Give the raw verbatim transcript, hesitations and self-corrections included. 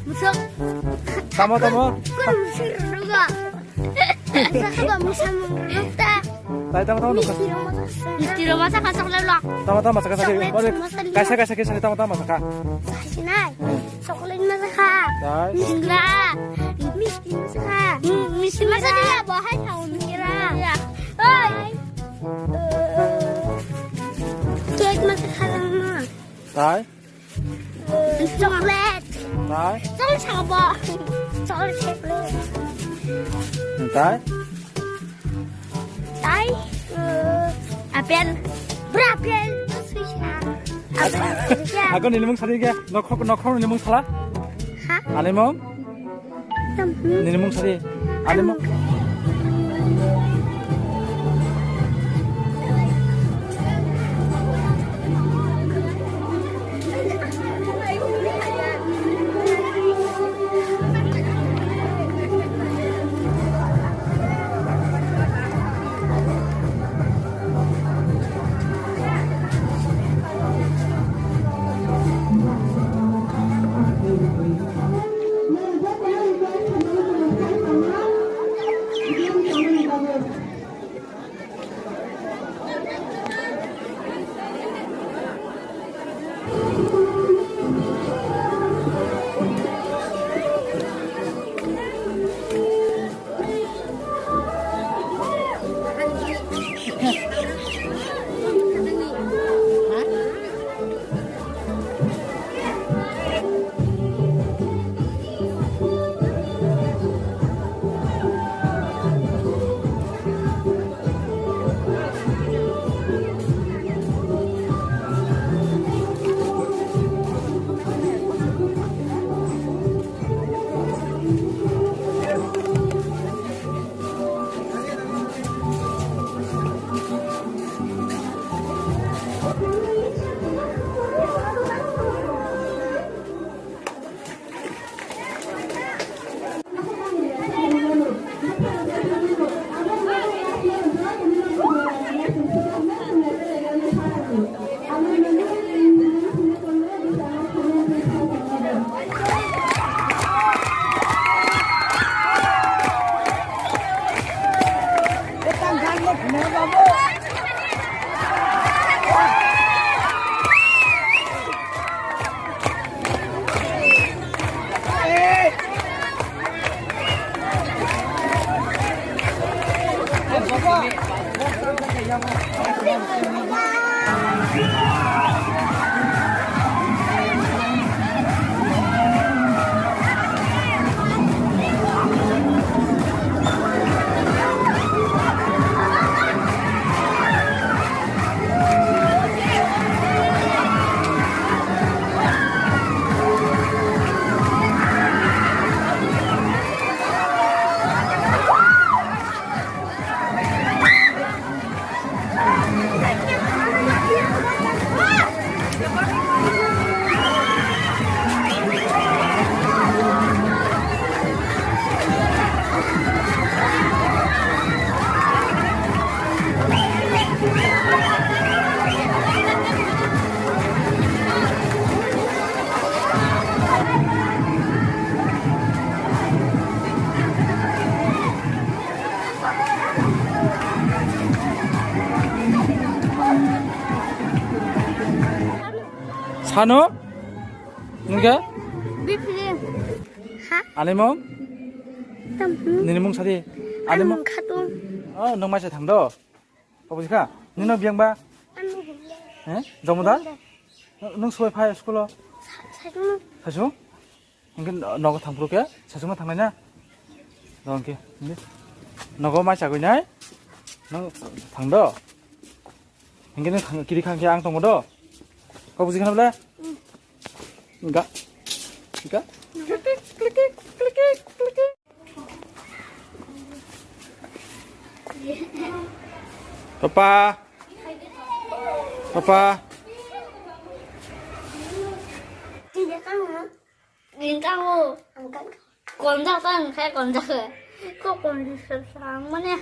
Musuk. Tamo, tamo. Kung musuk rugo. Musuk rugo, musuk rugo ta. Tai tamo, tamo, nukha. Misti roma sa. Misti roma sa ka chocolate lo. Tamo, tamo, saka, saka. Chocolate masa liya. Kaisa, kaisa, kaisa, tamo, tamo, saka. Sinai. Chocolate masa ka. Tai. Misti. Misti masa ka. Misti masa dia bahai tau nira. Ya. Oi. Cake masa ka. Tai. Chocolate. Tai. Chocolate sabo. Chocolate, chocolate. Tai. Tai, eh, apple. Bra, apple. Sui sa. Apple. Ya. Ako ni nimung sari ke. Nokhok, nokhok ni nimung sala. Ha? Ani mung? Nini mung sari. Ani mung. Sano? Nungke? Biplim. Ha? Animung? Tam. Nini mung sadi? Animung? Animung khatung. Oh, nung mai sa thang do? Kau buji kha? Nino biang ba? Anu. He? Jomoda? Jomoda. Nung soi phai school o? Sa-, saichung. Saichung? Hingke nogo thangphuru khe saichung ma thangnai na? Dong khe, hingke. Nogo mai chagui nai? Nung thang do? Hingke nung thang, kiri khang khe ang tongo do? Kau buji kha na bole? Ga. Ga. Papa. Papa. Ini kamu. Ini kamu. Konjak ta wngkhe konjak. Kok konjak sa mane.